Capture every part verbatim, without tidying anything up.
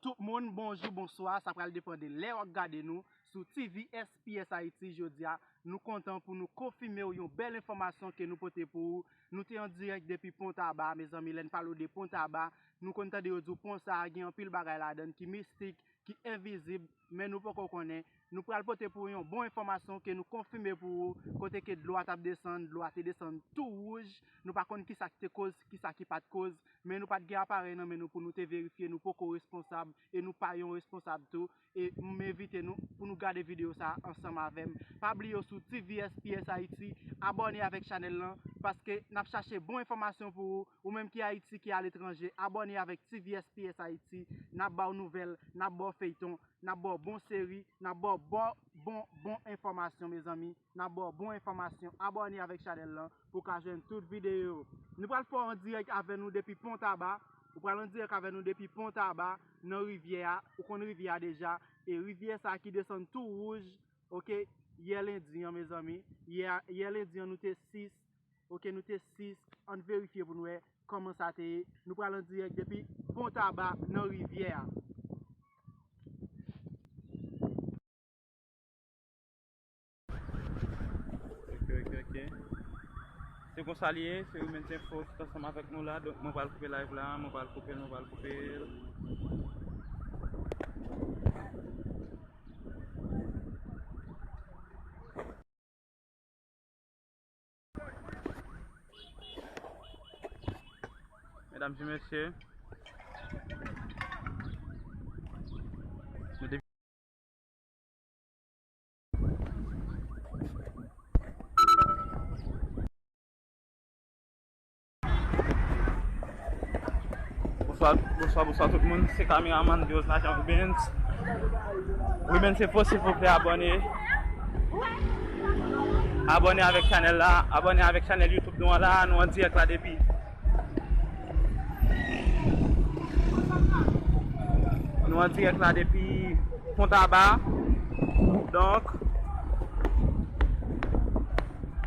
Tout moun, bonjou, bonswa. Sa pral depann de lè w ap gade nou sou T V S P S Haiti jodi a. Nou kontan pou nou konfime w yon bèl enfòmasyon ke nou pote pou ou. Nou te an dirèk depi Pon Taba, mezanmi, lè n pale w de Pon Taba, nou konn tande yo di w pon sa a gen anpil bagay ladan l ki mistik, ki envizib, men nou poko konnen. Nou pral pote pou yon bon enfòmasyon ke nou konfime pou ou, kote ke dlo a t ap desann, dlo a te desann tou wouj. Nou pa konn kisa ki te koz, kisa ki pa t koz, men nou pa t gen aparèy nan men nou pou nou te verifye, nou poko responsab e nou pa yon responsab tou. E m envite nou pou nou gade videyo sa a ansanm avè m. Pa bliye w sou T V S P S Haiti, abòne avèk chanèl lan, paske n ap chache bon enfòmasyon pou ou, ou menm ki Ayiti, ki aletranje, abòne avèk T V S P S Haiti, n ap ba w nouvèl, n ap ba w feyton, n ap ba w bon seri, n ap ba w bon, bon, bon enfòmasyon, mezanmi, n ap ba w bon enfòmasyon, abòne avèk chanèl lan pou w ka jwenn tout videyo. Nou pral fè w an dirèk avè nou depi Pon Taba, ou pral an dirèk avè nou depi Pon Taba, nan rivyè a, ou konn rivyè a deja, e rivyè sa a ki desann tou wouj, oke, yè lendi an, mezanmi, yè, yè lendi an nou te sis, oke, nou te sis, ann verifye pou n wè kòman sa te ye, nou pral an dirèk depi Pon Taba nan rivyè a. Ok, ok, ok. Se konsa li ye, se Women's Info ki t ansanm avèk nou la. Donk, mwen pral koupe live la, mwen pral koupe l, mwen pral koupe l. Medam e mesye, nou te Bonswa, bonswa, bonswa tout moun. Se kameramann Dios Najan Rubens. Rubens Info, silvouplè, abòne. Abòne avèk chanèl la. Abòne avèk chanèl YouTube nou an la. Nou an dirèk la depi. Nou an dirèk la depi Pon Taba. Donk,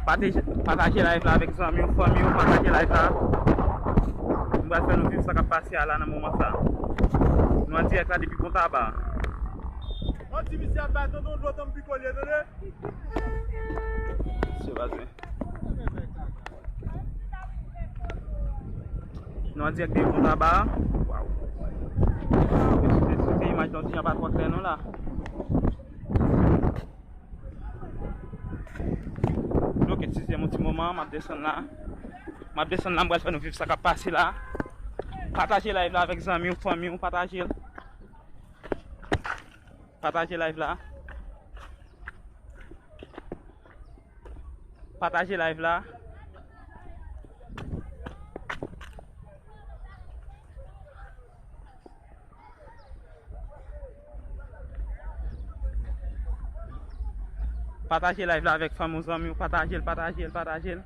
pataje, pataje live la avèk zanmi w, fanmi w, pataje live la. Nou pral fè nou viv sa k ap pase a la nan moman sa. Nou an dirèk la depi Pon Taba. Yon ti misye ap bay tonton dlo tanm pikolye, tande? Se pa vre. Nou an dirèk de Pon Taba. Waw. Se, se, se imaj nan ti jan pa twò klè non la. Bloke sizyèm yon ti moman, m ap desann la. M ap desann la, m pral fè nou viv sa k ap pase la. Pataje live la avèk zanmi w, fanmi w, pataje l. Pataje live la. Pataje live la. Pataje live la avèk fanmi w, zanmi w, pataje l, pataje l, pataje l.